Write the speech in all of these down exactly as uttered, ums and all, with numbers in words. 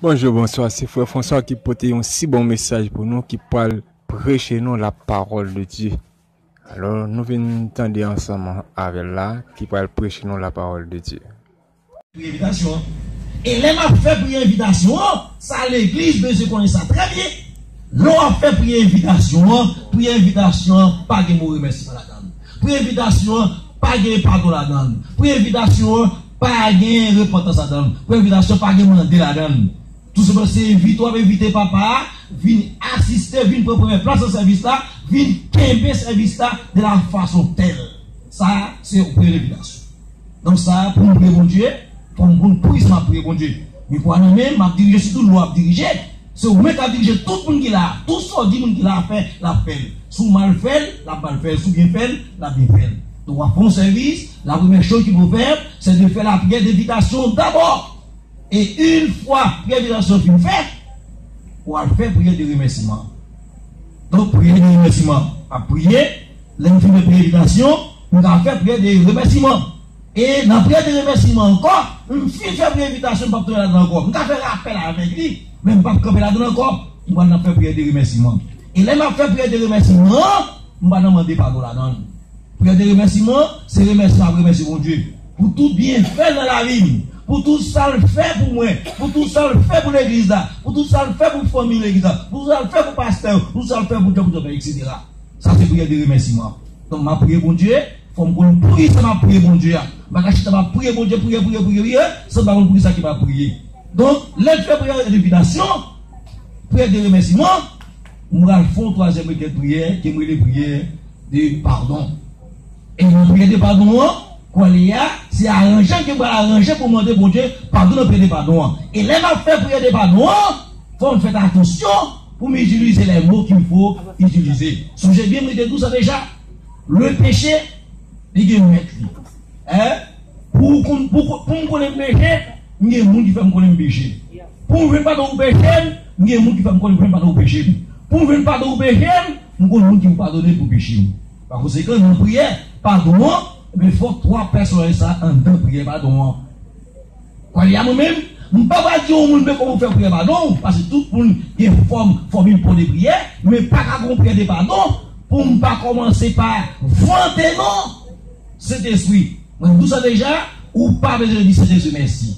Bonjou, bonswa, se frè François ki pote yon si bon mesaj pou nou, ki pral preche nou la parole de Dieu. Alò, nou vin tande ansanm avè l la, ki pral preche nou la parole de Dieu. Priyè envitasyon an. E lè m ap fè priyè envitasyon an, sa legliz bezwen konnen sa trè byen. Lè w ap fè priyè envitasyon an, priyè envitasyon an pa gen mo remèsiman ladan l. Priyè envitasyon an pa gen padon ladan l. Priyè envitasyon an pa gen repantans ladan l. Priyè envitasyon pa gen mande ladan l. Tou senpleman se envite w ap envite Papa a, vin asiste, vin pran premyè plas nan sèvis la, vin kenbe sèvis la de la façon telle. Sa a, se yon priyè envitasyon. Donk sa a, pou m priye Bondye, fò m konn poukisa m ap priye Bondye. Mikwo a nan men m, m ap dirije, sitou lè w ap dirije. Se ou menm k ap dirije tout moun ki la a. Tout sa w di moun ki la a fè, l ap fè l. Si w mal fè l, l ap mal fè l. Si w byen fè l, l ap byen fè l. Donk w ap fè yon sèvis, la premyè choz ki pou w fè, se de fè lapriyè denvitasyon dabò. E yon fwa priyè envitasyon fin fèt, w al fè priyè de remèsiman. Donk, priyè de remèsiman, m ap priye. Lè m fin fè priyè envitasyon, m ka fè priyè de remèsiman. E nan priyè de remèsiman ankò, m fin fè priyè envitasyon, m p ap tounen ladan ankò. M ka fè rapèl avèk li, men m p ap kanpe ladan ankò. M pral nan fè priyè de remèsiman. E lè m ap fè priyè de remèsiman an, m pa nan mande padon ladan l. Priyè de remèsiman, se remèsi m ap remèsye Bondye pou tout byenfè l nan lavi m, pou tout sa l fè pou mwen, pou tout sa l fè pou legliz la, pou tout sa l fè pou fanmi legliz la, pou tout sa l fè pou pastè yo, pou tout sa l fè pou djòb, djòb, etsetera. Sa se priyè de remèsiman. Donk, m ap priye Bondye, fò m konn poukisa m ap priye Bondye a. M pa ka chita m ap priye Bondye, priye, priye, priye, priye, san m pa konn poukisa ke m ap priye. Donk, lè m fè priyè de envitasyon, priyè de remèsiman, m pral fè yon twazyèm rekèt priyè ke m rele priyè de padon. E nan priyè de padon an, kwè li a, se aranje ke m pral aranje pou mande Bondye padon nan priyè de padon an. E lè m ap fè priyè de padon an, fò m fè atansyon pou m itilize lè mo ki fo itilize. Sonje byen, mwen te di w sa deja, le péché, li gen mèt li. Hein? Pou, pou, pou, pou m konnen m peche, m gen moun ki fè m konnen m peche. Pou m jwenn padon pou peche m, m gen moun ki fè m konnen m jwenn padon pou peche m. Pou m jwenn padon pou peche m, m konn moun ki pou padone pou peche m. Pa konsekan, nan priyè padon an, men fòk twa pèsonaj sa anndan priyè padon an. Kwè li a mwen menm, m pa pral di yon moun men kòman w fè priyè padon, paske tout moun gen fòm, fòmil pou de priyè, men pa ka gon priyè de padon pou m pa kòmanse pa vante non Sentespri. Mwen di w sa deja, ou pa bezwen di Sentespri mèsi.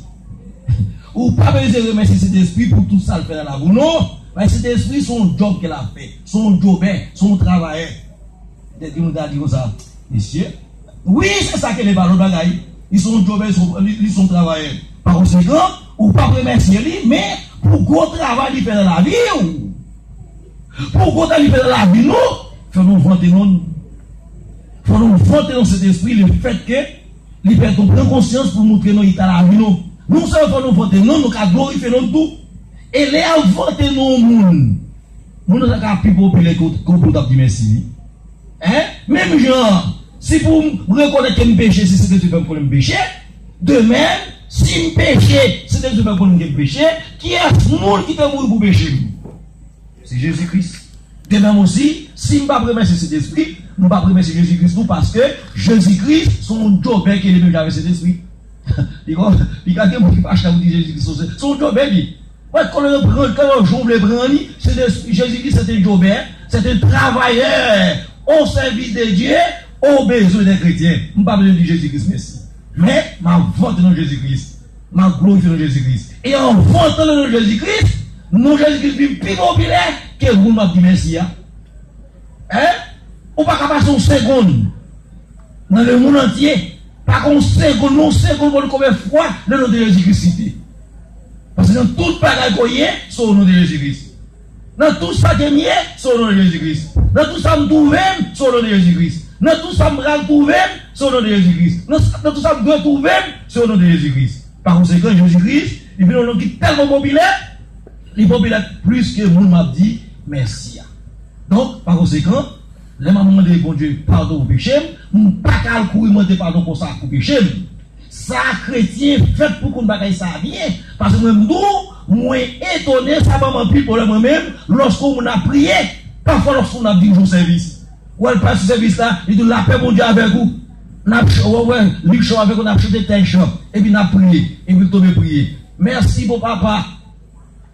Ou pa bezwen remèsye Sentespri pou tout sa l fè nan lavi w, non. Paske Sentespri se yon djòb ke l ap fè. Se yon djòbè, se yon travayè. Petèt gen moun ta di konsa, mesye, wi, se sa ke l ye, pa lòt bagay. Li se yon djòbè, li se yon, li, li se yon travayè. Pa konsekan, ou p ap remèsye li, men pou gwo travay li fè nan lavi w. Pou gwo travay li fè nan lavi nou, fò nou vante non l. Fò nou vante non Sentespri, lefètke li pèmèt nou pran konsyans pou moutre nou eta lavi nou. Non sèlman fò nou vante non, nou ka glorifye non tou. E lè y ap vante non yon moun, moun nan sa ka pi popilè ke w, ke w t ap di mèsi, wi. Hein? Menm jan, si pou m rekonèt ke m peche, se Sentespri fè m konnen m peche, de menm, si m peche, Sentespri fè m konnen ke m peche, kiyès moun ki te mouri pou peche m? Se Jezi Kris. De menm osi, si m p ap remèsye Sentespri, m p ap remèsye Jezi Kris tou, paske Jezi Kris se yon djòbè ke li menm jan avèk Sentespri. Li kon, li ka gen moun ki fache pou di Jezi Kris se, se yon djòbè li. Wè, kon yo pran, kon yo jan w vle pran li, Sentespri, Jezi Kris se te djòbè, se te travayè o sèvis de Dye, o bezwen dè kretyen. M pa bezwen di Jezi Kris mèsi. Men, m ap vante non Jezi Kris. M ap glorifye non Jezi Kris. E an vantan non Jezi Kris, non Jezi Kris vin pi popilè ke moun m ap di mèsi a. Hein? Ou pa ka pase yon segonn nan lemonn antye, pa gen yon segonn, yon segonn pou di konbyen fwa le non de Jezi Kris site. Paske nan tout bagay ke w ye, se o non de Jezi Kris. Nan tout sa ke m ye, se o non de Jezi Kris. Nan tout sa m twouve m, se o non de Jezi Kris. Nan tout sa m pral twouve m, se o non de Jezi Kris. Nan, nan tout sa m dwe twouve m, se o non de Jezi Kris. Pa konsekan, Jezi Kris, li vin yon non ki tèlman popilè, li popilè plis ke moun m ap di mèsi a. Donk, pa konsekan, lè m ap mande Bondye padon pou peche m, m pa ka al kouri mande padon konsa pou peche m. Sa kretyen fèt pou konn bagay sa byen. Paske mwen m di w, mwen etone, sa ban m anpil pwoblèm mwen menm, lòske yon moun ap priye, pafwa lòske yon moun ap dirije yon sèvis. Ou wè l pral sou sèvis la, li di w lapè Bondye avèk ou. N ap ch-, ou wè, ou wè, li cho avèk ou, n ap chante tèl chan, epi n ap priye, epi l tonbe priye. Mèsi bon papa.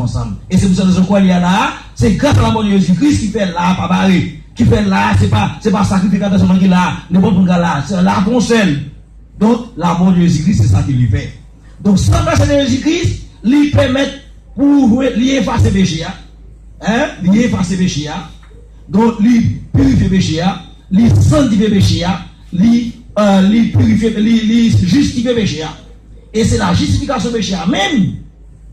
nou ansanm. E se pou sa rezon kwè li a la a, se gras a lamò de Jezi Kris ki fè la a pa bare, ki fè la a se pa, se pa sakrifikatè sèlman ki la a, nenpòt moun ka la a, se la a gon sèl. Donk, lamò de Jezi Kris, se sa ke li fè. Donk, san vèse de Jezi Kris, li pèmèt pou jwe, li efase peche a. Hein? Li efase peche a. Donk, li pirifye peche a. Li sanntifye peche a. Li, euh, li pirifye, li, li jistifye peche a. E se la jistifikasyon peche a menm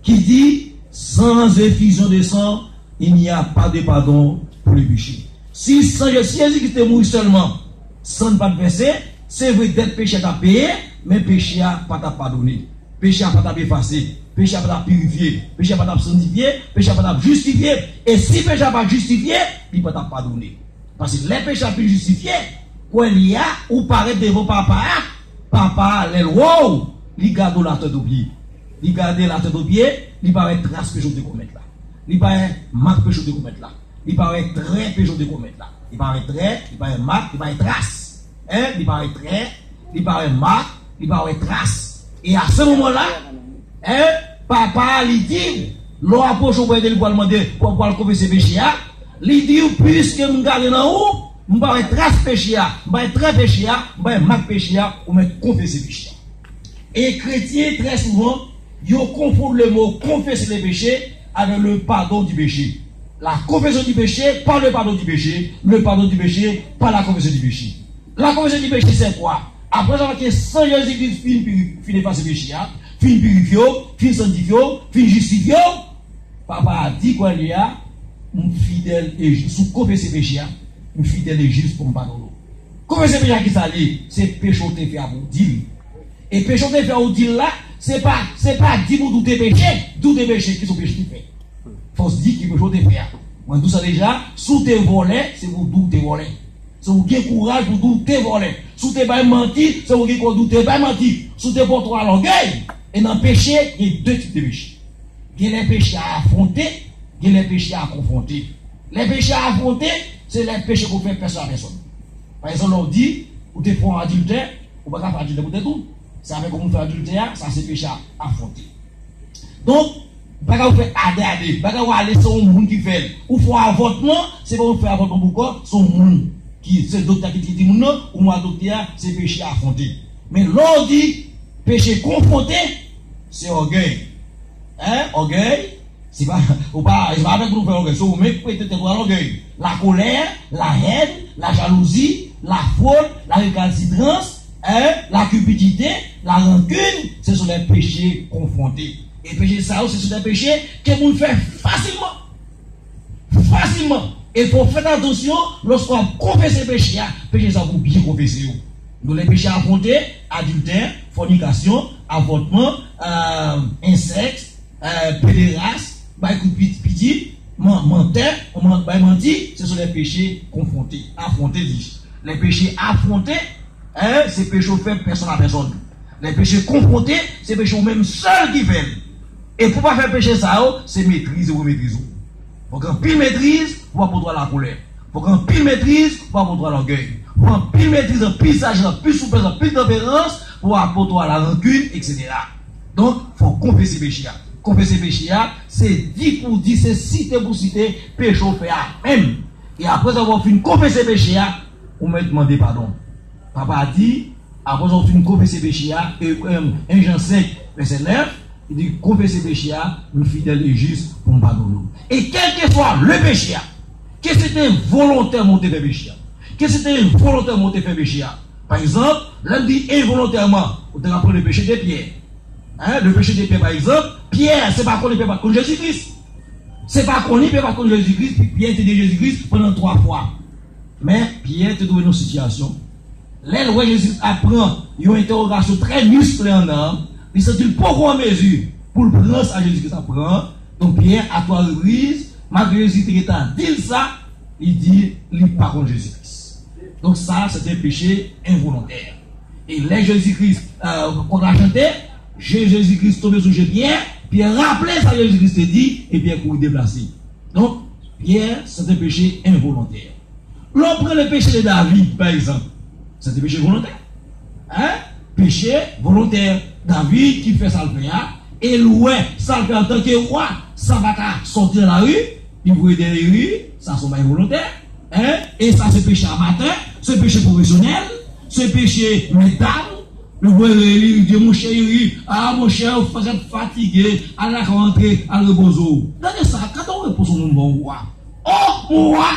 ki di, sans effusion de sang, il n'y a pas de pardon pour le péché. Si san, si Jezi Kris te mouri sèlman, san pa t vèse, se vre dèt peche a t ap peye, men peche a pa t ap padone. Peche a pa t ap efase, peche a pa t ap pirifye, peche a pa t ap sanntifye, peche a pa t ap jistifye. E si peche a pa t jistifye, li pa t ap padone. Paske lè peche a fin jistifye, kwè li a, ou parèt devan papa a, papa a, lè l wè w, li gade w latèt o pye. Li gade latèt o pye, li pa wè tras peche w te komèt la. Li pa wè mak peche w te komèt la. Li pa wè trè peche w te komèt la. Li pa wè trè, li pa wè mak, li pa wè tras. Hein? Li pa wè trè, li pa wè mak, li pa wè tras. E a se moman la, hein, papa a li di, lè w apwoche w prè de li pou al mande, pou, pou al konfese peche a, li di w, piske m gade nan ou, m pa wè tras peche a, m pa wè trè peche a, m pa wè mak peche a, ou mèt konfese peche a. E kretyen, trè souvan, yo konfonn le mo confesser les péchés avec le pardon du péché. La confession du péché, pas le pardon du péché, le pardon du péché, pas la confession du péché. La confession du péché, c'est quoi? Après avoir que san Jezi Kris fin piri-, fin efase peche a, fin pirifye w, fin sanntifye w, fin jistifye w, papa a di kwè li a, m fidèl e jis. Si w konfese peche a, m fidèl e jis pou m padone w. Konfese peche a, ki sa l ye? Se peche w te fè a pou w di l. E peche w te fè ou di l la, se pa, se pa di pou doute peche, doute peche, ki se peche te fè. Fò w di ki peche w te fè a. Mwen di w sa deja, si w te vòlè, se pou w di w te vòlè. Se ou gen kouraj pou di w te vòlè. Si w te bay manti, se ou gen kouraj di w te bay manti. Si w te pran twa lògèy, e nan peche, gen de tip de peche. Gen lè peche a afwonte, gen lè peche a konfwonte. Lè peche a afwonte, Se lè peche ke w fè pèsòn a pèsòn. Pa egzanp, lè w di, ou te fè yon adiltè, ou pa ka fè adiltè pou tèt ou. Se avèk yon moun fè adiltè a, sa se peche a afwonte. Donk, bagay ou fè a de a de, bagay ou ale se yon moun ki fè l. Ou fè yon avòtman, se pa ou fè avòtman pou kò, se yon moun ki, se doktè a ki ki di moun nan, ou mwa doktè a, se peche afwonte. Men lè w di peche konfwonte, se ògèy. Hein? Ògèy, se pa, ou pa, se pa avèk nou fè ògèy, se ou menm ki mete tèt ou a lògèy. Lakolè, lahèn, lajalouzi, lafwod, larekalsitrans, hein, lakipidite, larankin, se sont des péchés confrontés. E peche sa yo, se sont des péchés ke moun fè fasilman. Fasilman. E fò w fè atansyon, lòske w ap konfese peche a, peche sa yo pou byen konfese yo. Donk, lè peche afwonte, adiltè, fònikasyon, avòtman, euh, ensèks, euh, pederas, bay kout pit-, pitit, man-, mantè, man-, bay manti, ce sont des péchés confrontés. Afwonte, di. Lè peche afwonte, hein, se peche ou fè pèsòn a pèsòn. Lè peche konfwonte, se peche ou menm sèl ki fè l. E pou w pa fè peche sa yo, se metriz ou metrize w. Fòk anpil metriz pou w pa pote w a lakolè. Fòk anpil metriz pou w pa pote w a lògèy. Fòk anpil metriz, anpil sajès, anpil souplès, anpil tanperans pou w pa pote w a larankin, etsetera. Donk, fò w konfese peche a. Konfese peche a, se di pou di, se site pou site peche w fè a menm. E apre sa, w fin konfese peche a, ou mèt mande padon. Papa di, apre sa, w fin konfese peche a, e, e, en Jan senk, vèsè nèf, li di, "Konfese peche a, m fidèl e jis pou m padone w." E kèlkeswa le peche a, ke se te volontèman ou te fè peche a, ke se te envolontèman ou te fè peche a. Pa egzanp, lè m di envolontèman, ou te ka pran le péché de Pierre. Hein, le péché de Pierre, pa egzanp, Pyè, se pa konnen Pyè pa t konn Jezi Kris. Se pa konnen Pyè pa t konn Jezi Kris, Pyè te de Jezi Kris pandan twa fwa. Men, Pyè te twouve l nan yon sitiyasyon. Lè l wè Jezi ap pran yon entèwogasyon trè miskle anndan an, li santi l poko an mezi pou l pran sa Jezi Kris ap pran an. Donk, Pyè, a twa repriz, malgre Jezi te gentan di l sa, li di li pa konn Jezi Kris. Donk, sa, se te peche envolontè. E lè Jezi Kris, euh, kòk la chante, je Jezi Kris tonbe sou je Pyè, Pyè raple sa Jezi Kris te di, e Pyè kouri deplase. Donk, Pyè, se te peche envolontè. Lè w pran le péché de David, pa egzanp, se te peche volontè. Hein? Peche volontè. David ki fè sa l fè a, e l wè sa l fè antanke wa, sa pa ka sòti nan lari, li voye dèyè Iri, sa se yon bagay volontè. Hein? E sa se peche amatè, se peche pwofesyonèl, se peche medam. Li voye li, li di, "Monchè Iri, a, monchè, ou fè fatige, al lakay ou antre, al repoze w." Gade sa, gade yon repons yon moun ba yon wa. Oh, yon wa!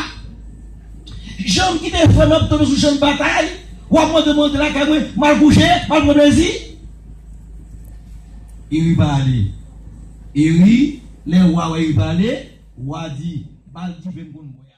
Jan m kite frè m ap tonbe sou chan batay, w ap mande mwen antre lakay mwen, m al kouche, m al pran plezi. Iri pa ale. Iri, lè wa wè Iri pa ale, wa di, "Ba l diven m konn bwè."